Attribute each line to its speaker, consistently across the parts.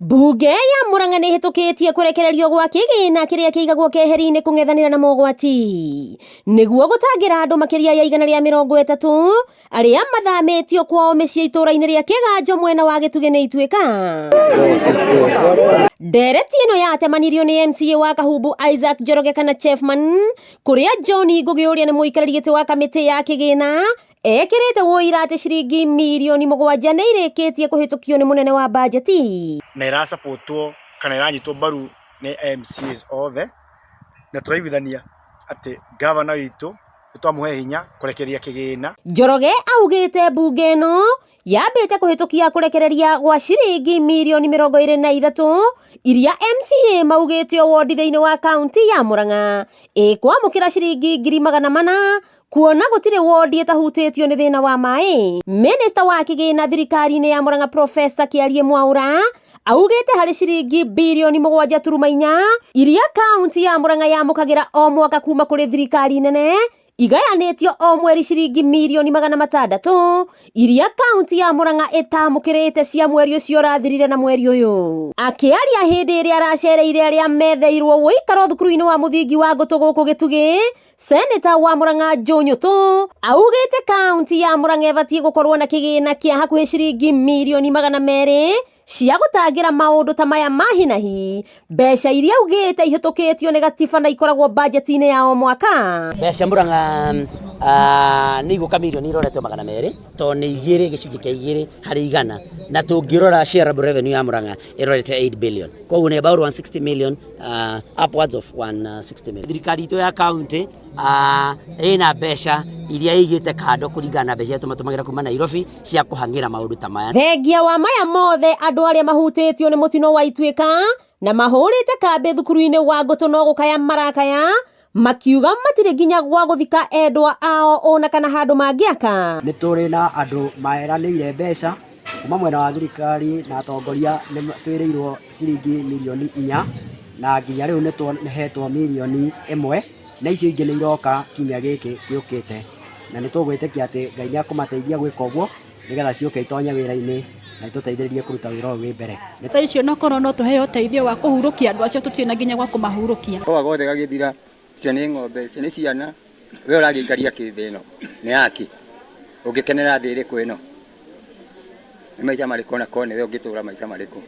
Speaker 1: Mbunge ya Murang'a nĩ ĩhĩtũkĩtie kũrekererio gwa kĩgĩna kĩrĩa kĩigagwo keheri-inĩ kũng'ethanĩra na mogwati nĩguo gũtangĩra andũ makĩria ya 130 arĩa mathamĩtio kwao mĩciĩ itũũra-inĩ rĩa Kĩganjo mwena wa Gĩtugĩ nĩ Ituĩka. Ndereti ĩno yatemanirio nĩ MCA wa Kahumbu Isaac Njoroge kana Chefman kũrĩa John Ngũgĩ ũrĩa nĩ mũikarĩri gĩtĩ wa kamĩtĩ ya kĩgĩna ekĩrĩte ũira atĩ ciringi mirioni 7 nĩ irĩkĩtie kũhĩtũkio nĩ mũnene wa bajeti.
Speaker 2: Na ĩrasupportwo kana ĩranyitwo mbaru nĩ MCAs othe, na tũraiguithania atĩ gavana witũ nĩ twamũhe hinya kũrekereria kĩgĩna.
Speaker 1: Njoroge augĩte mbunge ĩno yambĩte kũhĩtũkia kũrekereria gwa ciringi mirioni 23 iria MCA maugĩte o wondi thĩinĩ wa kaunti ya Murang'a ĩkwamũkĩra ciringi 400,000 kuona gũtirĩ wondi ĩtahutĩtio nĩ thĩna wa maĩ. Minista wa kĩgĩna thirikari-inĩ ya Murang'a Profesa Kĩarie Mwaura augĩte harĩ ciringi birioni 7.4 iria kaunti ya Murang'a yamũkagĩra o mwaka kuma kũrĩ thirikari nene igayanĩtio o mweri ciringi mirioni 600 iria kaunti ya Murang'a ĩtamũkĩrĩte cia mweri ũcio ũrathirire na mweri ũyũ. Akĩaria hĩndĩ ĩrĩa aracereire arĩa metheirwo ũikaro thukuru-inĩ wa mũthingi wa Ngũtũ gũkũ Gĩtugĩ, Seneta wa Murang'a Joe Nyutu augĩte kaunti ya Murang'a ĩbatiĩ gũkorwo na kĩgĩna kĩa hakuhĩ ciringi mirioni 200 cia gũtangĩra maũndũ ta maya ma hi na hi, mbeca iria augĩte ihĩtũkĩtio nĩ gatiba na ikoragwo bajeti-inĩ ya o mwaka.
Speaker 3: Mbeca Murang'a nĩ igũka mirioni iroretwo 200 tondũ nĩ 2.2%, na tũngĩrora shareable revenue ya Murang'a ĩrorete 8 billion, koguo nĩ about 160 million, upwards of 160 million. Thirikari itũ ya county ĩna mbeca iria ĩigĩte kando kũringana na mbeca iria tũmatũmagĩra kuma Nairobi cia kũhang'ĩra maũndũ ta maya.
Speaker 1: Thengia wa maya mothe, andũ arĩa mahutĩtio nĩ mũtino wa Ituĩka na mahũrĩte kambĩ thukuru-inĩ wa Ngũtũ no gũkaya marakaya makiuga matirĩ nginya gwa gũthika endwa ao ona kana handũ mangĩaka.
Speaker 4: Nĩ tũrĩ na andũ maeranĩire mbeca kuma mwena wa thirikari na atongoria nĩ twĩrĩirwo ciringi mirioni 4, na nginya rĩu nĩ tũhetwo mirioni 1, na icio ingĩ nĩ iroka kiumia gĩkĩ gĩũkĩte, na nĩ tũgwĩtĩkia atĩ Ngai nĩ akũmateithia gwĩka ũguo nĩgetha ciũke itonye wĩra-inĩ na itũteithĩrĩrie kũruta wĩra ũyũ wĩ mbere.
Speaker 5: Thaa icio nokorwo no tũheo ũteithio wa kũhurũkia andũ acio, tũtirĩ na nginya gwa kũmahurũkia.
Speaker 6: Koga gothe gagĩthira, icio nĩ ng'ombe, icio nĩ ciana, we ũragĩikaria kĩ thĩ ĩno nĩ yaki ũngĩkenera thĩ ĩrĩkũ ĩno? Nĩ maica marĩkũ ona korwo nĩwe ũngĩtũra maica marĩkũ?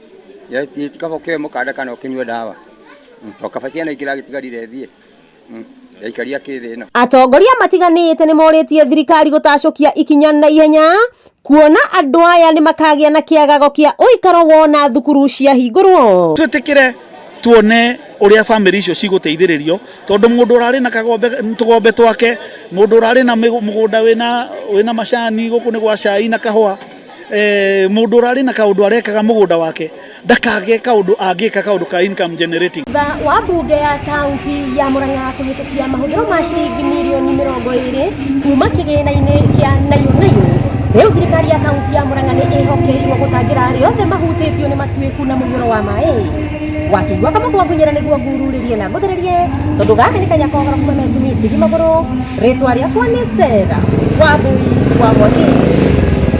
Speaker 6: Ti kaba ũkĩoe mũkanda kana ũkĩnyue ndawa, to kaba ciana ingĩ iragĩtigarire thiĩ ndaikaria kĩ thĩ ĩno.
Speaker 1: Atongoria matiganĩte nĩ morĩtie thirikari gũtacũkia ikinya na ihenya kuona andũ aya nĩ makagĩa na kĩagago kĩa ũikaro wona thukuru ciahingũrwo.
Speaker 7: Twĩtĩkĩre tuone ũrĩa bamĩrĩ icio cigũteithĩrĩrio, tondũ mũndũ ũrarĩ na kagombe tũgombe twake, mũndũ ũrarĩ na mũgũnda wĩna macani, gũkũ nĩ gwa cai na kahũa, mũndũ ũrarĩ na kaũndũ arekaga mũgũnda wake ndakage kaũndũ angĩka, kaũndũ ka income generating.
Speaker 1: Thutha wa mbunge ya kaunti ya Murang'a kũhĩtũkia mahũthĩro ma ciringi mirioni 20 kuma kĩgĩna-inĩ kĩa Nayo Nayo, rĩu thirikari ya kaunti ya Murang'a nĩ ĩhokeirwo gũtangĩra arĩa othe mahutĩtio nĩ matuĩku na mũiyũro wa maĩ. Wakĩigua kamũkwa ngunyĩra nĩguo ngururĩrie na ngũthĩrĩrie, tondũ gaka nĩ kanya kohoro kuma Metumi ndigi magũrũ. Rĩtwa rĩakwa nĩ Sera Wambui wa Mwangi.